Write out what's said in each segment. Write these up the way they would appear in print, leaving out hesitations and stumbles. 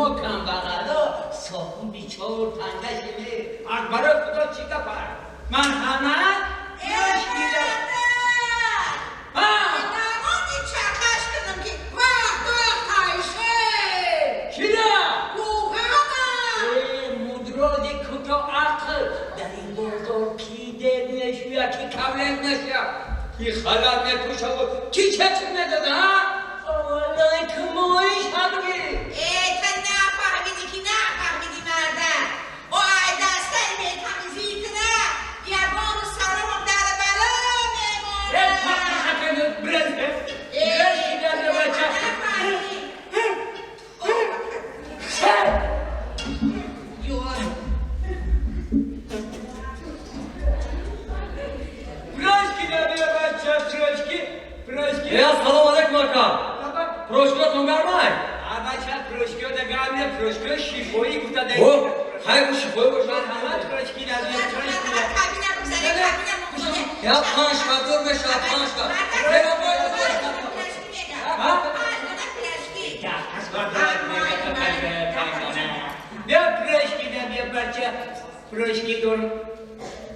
Шумо камбағало соҳиби чор танга шиде. Аз барои Худо чӣ гапа? Марҳамат. Ки халат мепӯшаву ки чатр медода, ҳа? Алайкум ошабги. Э, та нафаҳмидӣ ки нафаҳмидӣ, марда. О, ай дастаи метамизӣ куна, ягону саромам дар бало мемонад. Нафаҳмидӣ. Ё. Я салом алейкум, ака. Прошкотон гармай? О, хайр, шифои бошад. Я панҷ кадор мешавад, панҷ ка. Бیا пирожки да, бیا бача, пирожки дорам,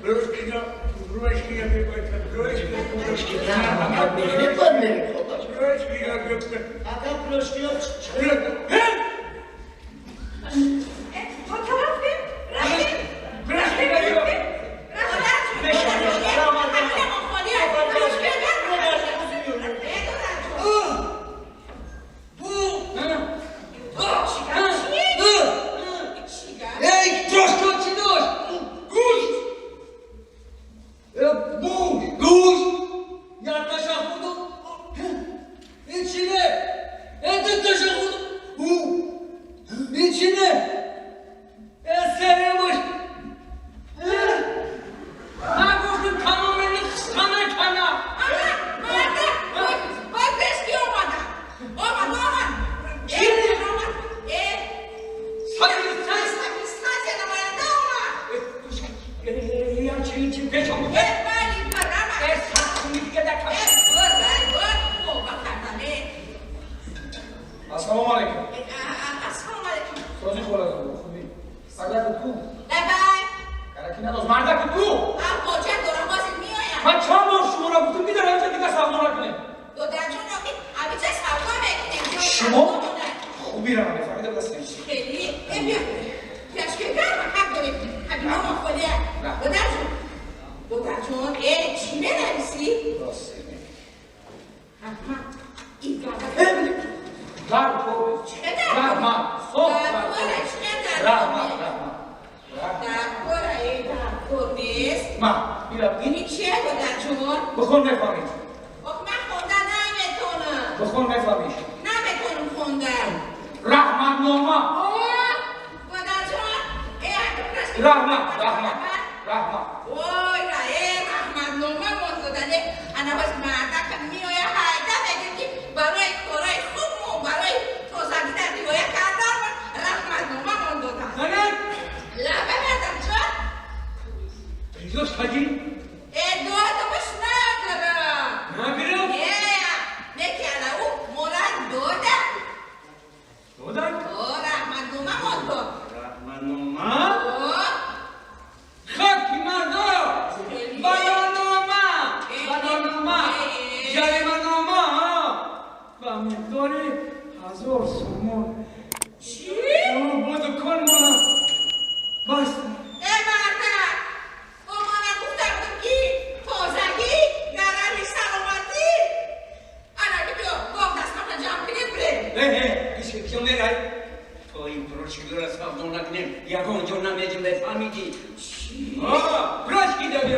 пирожки дорам, пирожки да, бیا бача, пирожки, пирожки да, пирожки да, Ака, пирожки. Пирожки да, бیا. Эй, пирожки чӣ дошт? Гӯшт. Э, гӯшт. Як таша хӯрдум. Ин чӣ не? Э, ду таша хӯрдум. У. Ин чӣ не? Э, серемош. Ман гуфтам тамоми хистана кана. Я чи пешам. Э, сахми дига да кам. Ассалому алайкум. Сози холатон, хубӣ? Мардакат ку? Караки надоз, мардакат ку? Ман чанд бор шуморо гуфтам, ки дар ҳамҷа дигар савдо накунем. Шумо хубиро намефаҳмида будастед. Хеле додарҷон, э, чӣ менависӣ? Раҳмат. Дар Раҳмат. Соф. Раҳмат, раҳмат. Даркора, э, даркор нест. Ма, бира бин. Ини чия, додарҷон? Бихон, мефаҳмид. Ох, ман хонда наметонам. Бихон, мефаҳмиш. Наметонам хондан. Раҳматнома. О, додарҷон, э, Раҳмат, раҳмат. Раҳмат. Ой, ра, э, раҳматнома мон додане. Ана боз мардака меоя, ҳайда мегӯ, ки барои кораи хуб мо, барои тозагӣ дар риоя кардан раҳматнома мон додан. Занак, Лаба, мардакҷон. придёшь ходи. Э, додамаш надорам. Нагирам. Э, неки ана ӯ мора дода. Додан? О, раҳматнома мон дод. Раҳматнома? О, Хаки мардо! Балонома! Балонома! Ҷариманома! Ба миқдори 1000 сомон. Чӣ? Бо дукон мона. Бас. Э, мардак, бо мана гуфта будам, ки тозагӣ гарами саломатӣ. Ана биё, гов дастмата ҷамъ кунем, бирем. Э, э, ишки мерай. То ин пирожкиро савдо накунем, ягон ҷо намеҷунбе, фаҳмидӣ? Пирожки да.